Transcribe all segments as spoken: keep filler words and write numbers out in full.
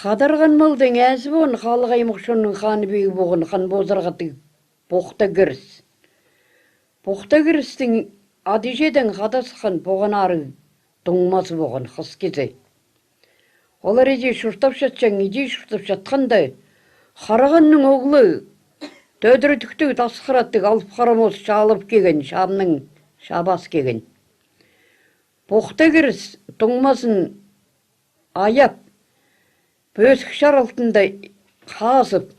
Хадарған малдың ээзі полған, халығ аймах чонның ханы-пигі полған Хан Позырғадығ Похта Кіріс. Похта Кірістің ада-іҷедең хада сыххан Поған Арығ туңмазы полған, хыс кізі. Олар іди чуртап чатчаң, іди чуртап чатханда, Харағанның оғлы, тӧдірдіктіг, тасхыр аттығ Алып Харамос чаалап килген, чаамнаң чаабас килген. Похта Кіріс туңмазын аяп, пӧзік чар алтында хазып,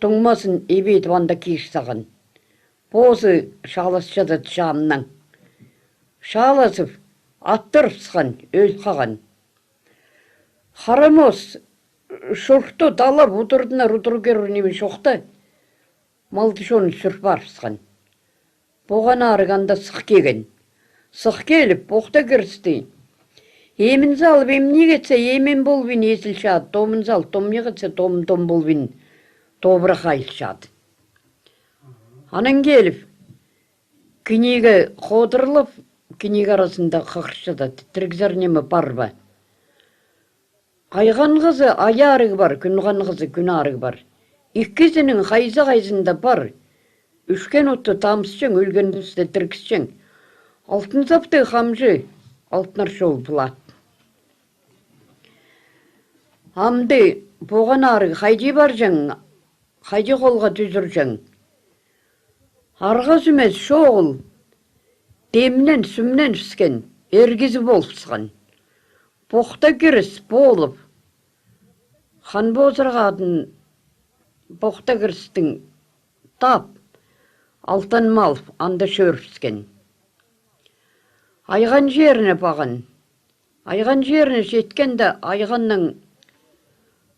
туңмазын ибедіп, анда кир саған. Позы чаалас чадады чаамнаң. Чаалазып, аттырыбысхан, ӧл хаған. Харамос чуртты талап, удуртынар удур кӧрер ниме чох та, малды-чонны сӱр парыбысхан. Поған Арығ анда сых килген. Сых киліп, Похта Кірісті эмін салып, эмнеге тізе, эмен полбин, эзіл чат, томын сал, томнеге тізе, том, том полбин, тобыра хайыл чат. Анаң киліп, книга ходырлап, книга аразында хығырчадады, тіргізер ниме пар ба? Айған хызы Ай Арығ пар, Кӱн Хан хызы Кӱн Арығ пар. Іккізінің хайзы-хайзында пар. Ӱшкен отты тамысчаң, ӧлген пусты тіргісчең. Алтын Сапты хамҷы, Алтын Аршол пылат. Амды Поған Арығ хайди парҷаң, хайди холға тӱзірҷең? Арғазы ӱмес чоғыл, темнен-сӱмнен піскен, ир кізі полыбысхан. Похта Кіріс полып, Хан Позырғадын Похта Кірістің тап, алтанып алып, анда чӧрібіскен. Айған чиріне паған. Айған чиріне читкенде, Айғанның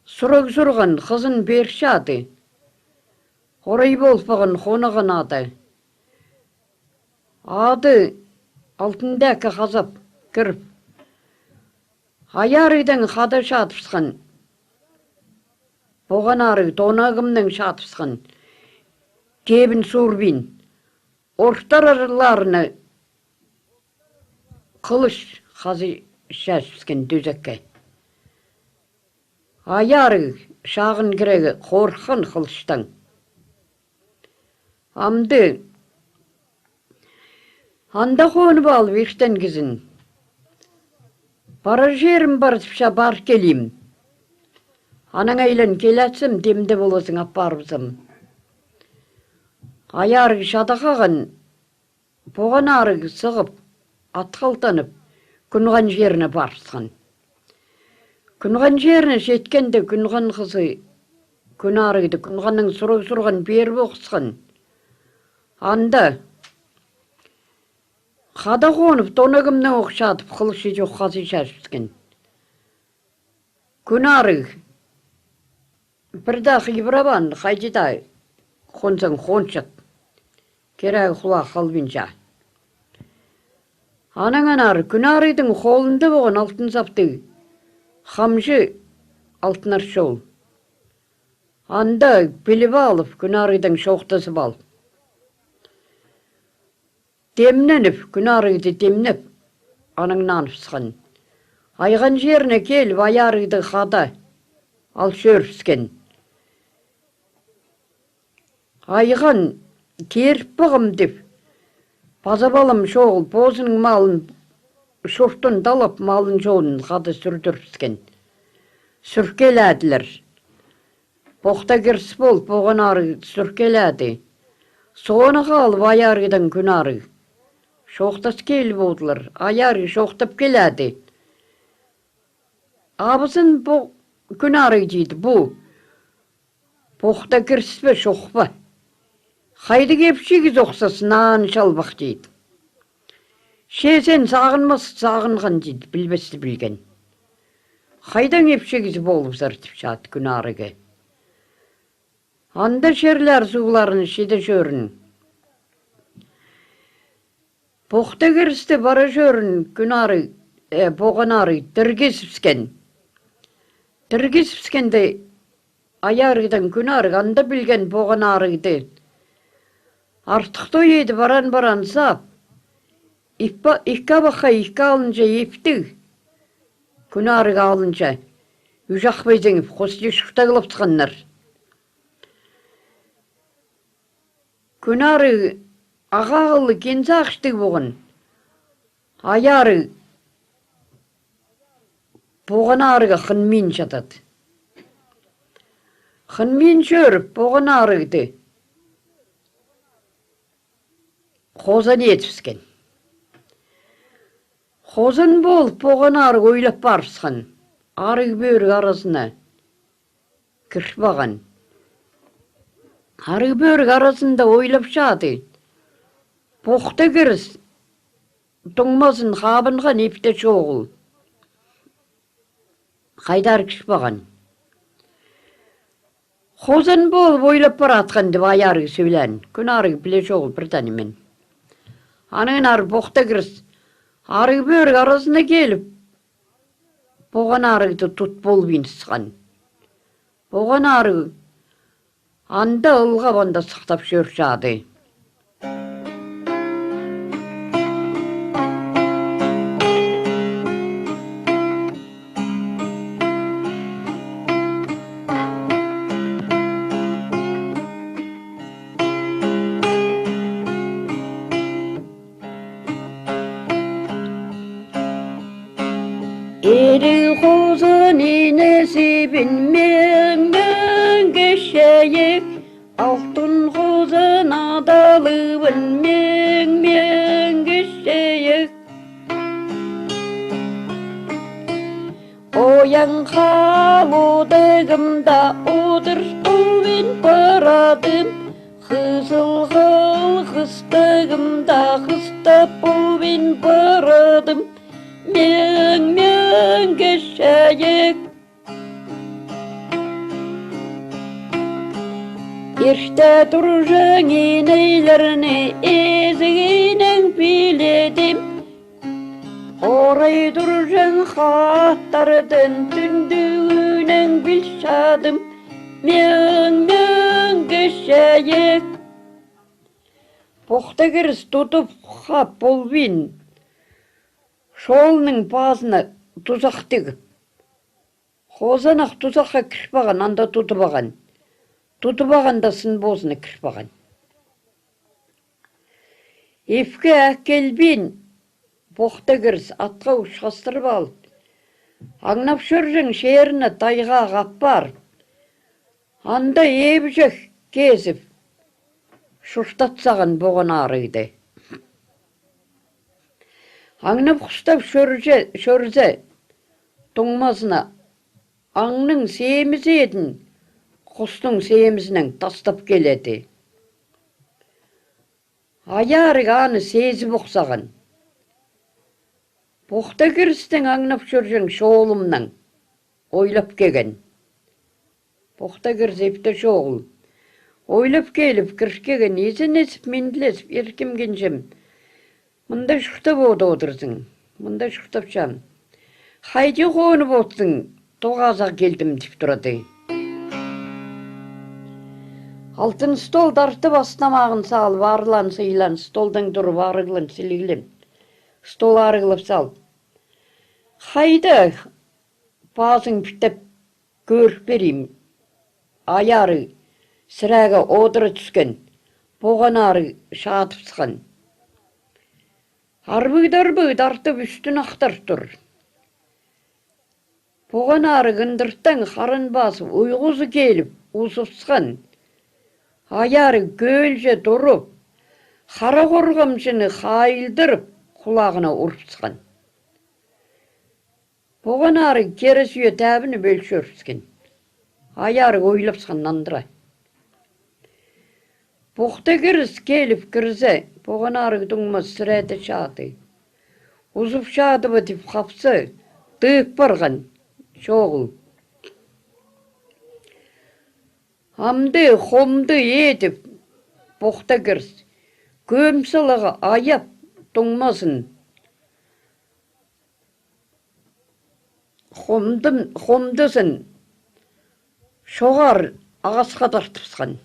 сурығ сурған хызын пирче ады. Орай полып паған хонаған ады. Ады алтын тӧкке хазап кіріп, Ай Арығдаң хада чатыбысхан. Поған Арығ тонағымнаң чатыбысхан. Кебін суурбин. Ортар арларына хылыш хазы чачыбысхан тӧзекке. Ай Арығ чағын кірерге хорыххан хылыштаң. Амды анда хонып алып, иртен кізін: «Парар чирім пар, тіпче, пар килим. Анаң айлан килетсем, тимде полазың, апарыбызам». Ай Арығ чада хаған, Поған Арығ сығып, атха алтанып, Кӱн Хан чиріне парыбысхан. Кӱн Хан чиріне читкенде, Кӱн Хан хызы Кӱн Арығды Кӱн Ханның сурығ сурған пиріп охысхан. Анда хада хонып, тонағымнаң ох чатып, хылыш чох хазы чачыбысхан. Кӱн Арығ: «Пір дее хыбырабаан, хайди даа хонзаң хончат. Кирегі хулах халбинча». Анаң анар Кӱн Арығдың холында полған Алтын Саптығ хамҷы, Алтын Аршол. Анда піліп алып, Кӱн Арығдаң чоохтазып алып, темненіп, Кӱн Арығды тимнеп, анаң наныбысхан. Айған чиріне киліп, Ай Арығды хада ал чӧрібіскен. Айған: «Киріп пығам, — тіп, — паза палам чоғыл». Позының малын, чуртын талап, малын-чонын хада сӱрдірібіскен. Сӱр киледілер. Похта Кіріс пол Поған Арығ сӱр киледі. Соонда халып Ай Арығдаң Кӱн Арығ. Чоохтас киліп одылар. Ай Арығ чоохтап киледі. «Абызын, пу Кӱн Арығ, — тиді, — пу Похта Кіріс пе, чох па? Хайдағ ипчі кізі охсас, наа чалбах», — тиді. «Че сен сағынмас сағынған, — тиді, — пілбесті пілген. Хайдаң ипчі кізі полыбызар», — тіп чат Кӱн Арығ. Анда чирлер сууларын чиде чӧрін. Похта Кірісті пара чӧрін Кӱн Арығ, э, Поған Арығ тіргізібіскен. Тіргізібіскенде Ай Арығдаң Кӱн Арығ анда пілген Поған Арығды. Артых той иді паран-паран сап. Иппа-, икке абахха, икке алынҷа иптіг. Кӱн Арығ алынҷа. Ӱжахпай сеңіп, хости чуртағлапсханнар. Кӱн арығ ағаа хыллығ кенза ахчылығ поған. Ай арығ поған арығға хынмин чадады. Хынмин чӧріп, поған арығды хозан идібіскен. Хозан полып, поған арығ ойлап парыбысхан. Арығ пӧрік аразына кір парған. Арығ пӧрік аразында ойлап чады. Похта кіріс туңмазын хабынған ипте чоғыл. Хайдар кір парған. Хозан полып ойлап паратхан тіп ай арығ сӧлеен. Кӱн арығ піле чоғыл пір даа ниме. Аннаң ары похта кіріс арығ пӧрік аразына киліп, поған арығды тут полбин сыххан. Поған арығ анда ылғап, анда сыхтап чӧр чады. Ері хозан ине сибін мең-мең кічіг, алтын хозан адалыбын мең-мең кічіг. Ояң хал одағымда одыр полбин парадым, хызыл хал хыстағымда хыстап полбин парадым, мең-мең кічіг. Ирте турҷаң инейлерні изігінең пиледім, орай турҷаң хаттардан тӱндӱгӱнең піл чадым, мең-мең кічіг. Похта кіріс тудып хап полбин, чолның пазына тузах тігіп, хозанах тузахха кір парған, анда тудып алған. Тудып алғанда сын позына кір парған. Ипке ӧккелбин, похта кіріс атха учхастырып алып, аңнап чӧрҷең чиріне тайғаа хап парып, анда ибҷек кезіп, чуртатсаған поған арығды. Аңнап-хустап чӧрзе, чӧрзе, туңмазына аңның симізі идін хустың симізінең тастап киледі. Ай арығ аны сизіп ох саған. Похта кірістің аңнап чӧрҷең чолымнаң ойлап килген. Похта кіріс ипте чоғыл. Ойлап киліп, кір килген, изеннезіп, минділезіп, иркем кинҷем, мында чуртап одырзың, мында чуртапчам. Хайди хонып одырзың, тоғазах килдім, тіп турады. Алтын стол тартып, ас-тамағын салып, аарлаан-сыйлаан, столдаң турып, арығлаан, сіліглеен, стол арығлап салып. Хайда, пазың пӱтеп, кӧр пирим. Ай арығ сірее одыра тӱскен, поған арығ чадып сыххан. Арбығ-дарбығ тартып, ӱстӱн ахтар тур. Поған арығ ындыртаң харан пазып, уйғузы киліп, узып сыххан. Ай арығ кӧлҷе турып, хара хорғамҷыны хайылдырып, хулағына урып сыххан. Поған арығ кирі сӱе тәбініп ӧл чӧрібіскен. Ай арығ ойлап сыххан нандыра. Похта кіріс киліп кірзе, поған арығ туңмас сірее чады. Узып чады ба тіп хапса, тыып парған, чоғыл. Амды хомды идіп, похта кіріс кӧм саларға аяп, туңмазын хомдым-, хомдызын чоғар ағасха тартыбысхан.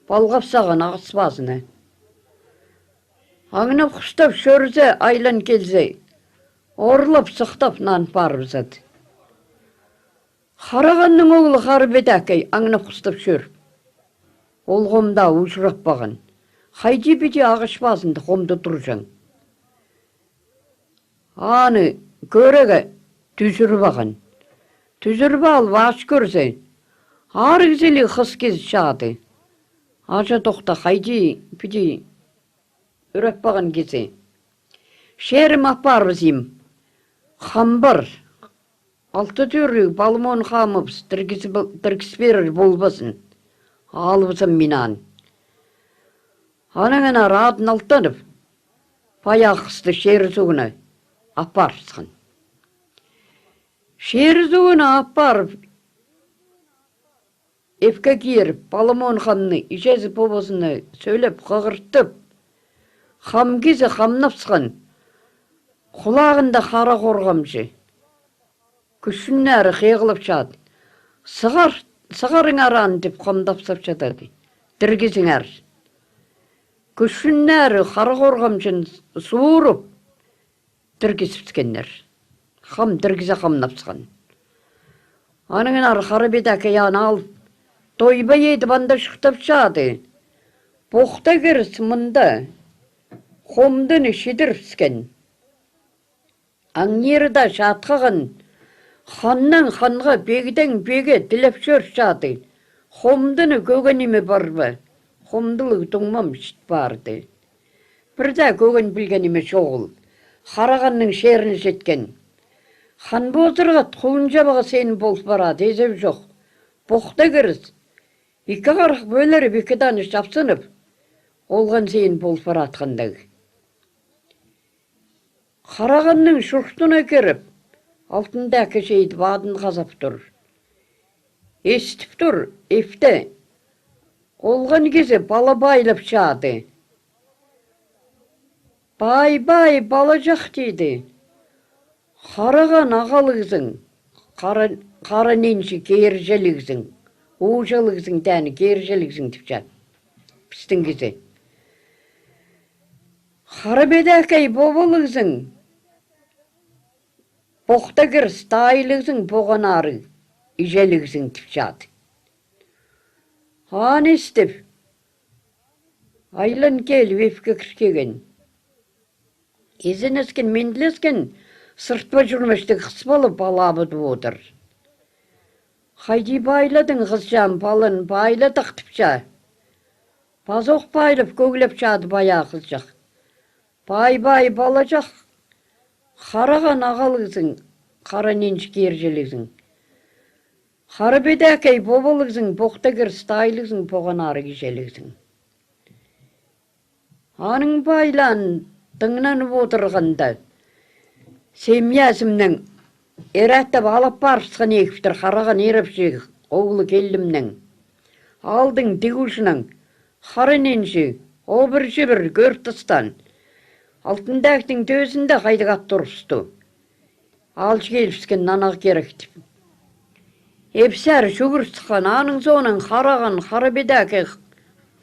Палғап саған ағас пазына. Аңнап-хустап чӧрзе, айлан килзе, орлап-сыхтап нан парыбызады. Харағанның оолы Хара Пеедекей аңнап-хыстап чӧр. Ол хомда ужыраппаған. Хайди-пиди ағаш пазында хомда турҷаң. Аны кӧрерге тӱзіріп алған. Тӱзіріп алып, ас кӧрзе, арығ сіліг хыс кізі чады. Аҷа тохта, хайди-пиди ӱреппаған кізі. Чирім апарыбызим. Хам пар. Алты тӧріг палымон хамыбыс тіргізіп, тіргіс пирер полбазын. Алыбызам минан. Анаң анар адын алтанып, паяғ хысты чир-суғына апарыбысхан. Чир-суғына апарып, ипке киріп, палымон хамны іҷезі-пабазына сӧлеп, хығыртып, хам кізі хамнапсхан, хулағында хара хорғамҷы. Кӱсіннері хығылып чат. Сығар, сығарыңар аны, тіп хамнапсап чатады. Тіргізіңер. Кӱсіннері хара хорғамҷын суурып, тіргізіпскеннер. Хам тіргізе хамнапсхан. Анаң анар Хара Пеедекей аны алып, тойба идіп, анда чуртап чады. Похта кіріс мында хомдыны чідірібіскен. Аңнирда чатхаған ханнаң ханға, пегдең пеге тілеп чӧр чады. Хомдыны кӧген ниме пар ба? Хомдылығ туңмам чіт парды. Пір дее кӧген пілген ниме чоғыл. Харағанның чиріне читкен. Хан позырғат, хулун чабығы сенің пол парады, изеп чох. Похта кіріс. Ікі харах пӧліріп, ікі дана чапсынып, олған сенің пол паратхандағ. Харағанның чуртына кіріп, Алтын Тӧкке читіп, адын хазап тур. Истіп тур, ипте олған кізі пала пайлап чады. Пай-пай, палаҷах, тиді. Хараған ағалығзың, хара, хара нинҷі кирҷелігзің, ууҷалығзың, тәні кирҷелігзің, тіпче. Пістің кізі. Хара Пеедекей побалығзың, Похта кіріс тайлығзың, поған арығ іҷелігзің, тіпче. Аны истіп, айлан киліп, ипке кіргебіс. Изеннескен, минділескен, сыртпа чурмаштығ хыс пала пала абыдып одыр. Хайди пайладың, хызыҷаам, паланы? Пайладах, тіпче. Пазох пайлап, кӧглеп чады пая хызыҷах. Пай-пай, палаҷах, хараған ағалығзың, хара нинҷі кирҷелігзің. Хара Пеедекей побалығзың, Похта кіріс тайлығзың, поған арығ іҷелігзің. Аның пайлаан тыңнанып одырғанда, семьязымнаң иреттеп алып парыбысхан икіптер, хараған ирепчі оолы килімнең. Алдың тіг уҷынаң хара нинҷі обыр-чібір кӧр тастаан. Алтын Тӧктің тӧзінде хайдағ ат турыбысты. Алча килібіскен нанағы кирек тіп. Ипсер чӱгӱр сыххан, аның соонаң хараған Хара Пеедекей,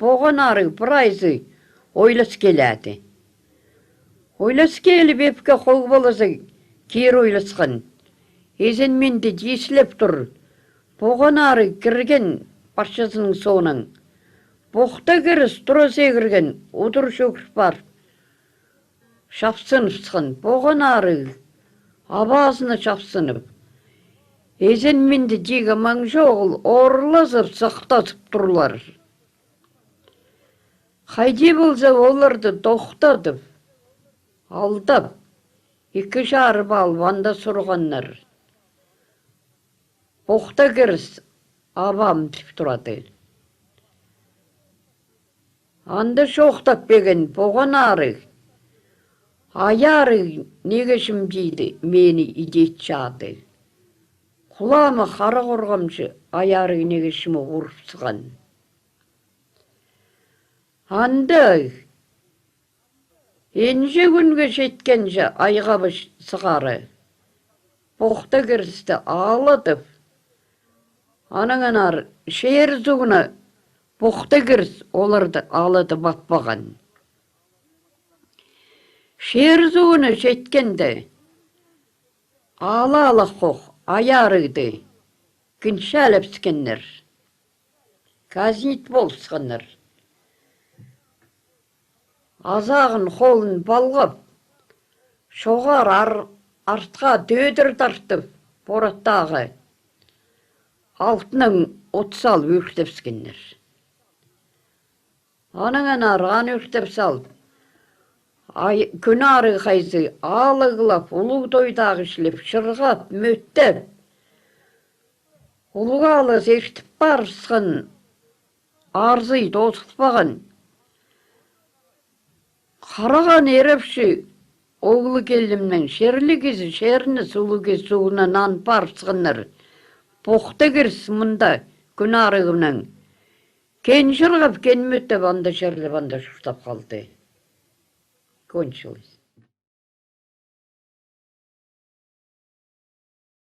поған арығ прайзы ойлас киледі. Ойлас киліп, ипке хол палазы кир ойласхан. Изен-минді тизілеп тур. Поған арығ кірген парчазының соонаң. Похта кіріс тура сегірген, удур чӱгӱр парып, чапсыныбысхан, поған арығ абазына чапсынып. Изен-минді тигі маң чоғыл, орлазып, сыхтазып турлар. Хайди полза, оларды тохтадып, алдап, ікі чарып алып, анда сурғаннар. Похта кіріс абам тіп турады. Анда чоохтап пирген, поған арығ, ай арығ неге чім тиді, мені идет чады. Хулаама хара хорғамҷы ай арығ неге чімі урып сыххан. Анда Інҷі кӱнге читкенҷе айғабыс сығара Похта кірісті аладып, анаң анар чир суғына Похта кіріс оларды аладып аппаған. Чир суғына читкенде, алалахох ай арығды кінчелепскеннер, казнить полысханнар. Азағын холын палғап, шоғар ар-, артха тӧдір тартып, пораттағы алтынаң от салып ӧртепскеннер. Анаң анарған ӧртеп салып, ай, кӱн арығ хайзы алығлап, улуғ тойдағы ішлеп, чырғап, мӧттеп, улуғ алыс иртіп парысхан, арзый тозылбаған. Хараған ирепчі оғлы килімнең черлі кізі черні, сулу кізі суғына нан парысханнар. Похты кіріс мында кӱн арығынаң. Кенҷіргіп, кенметтеп, анда черлеп, анда чуртап халды. Кончилось.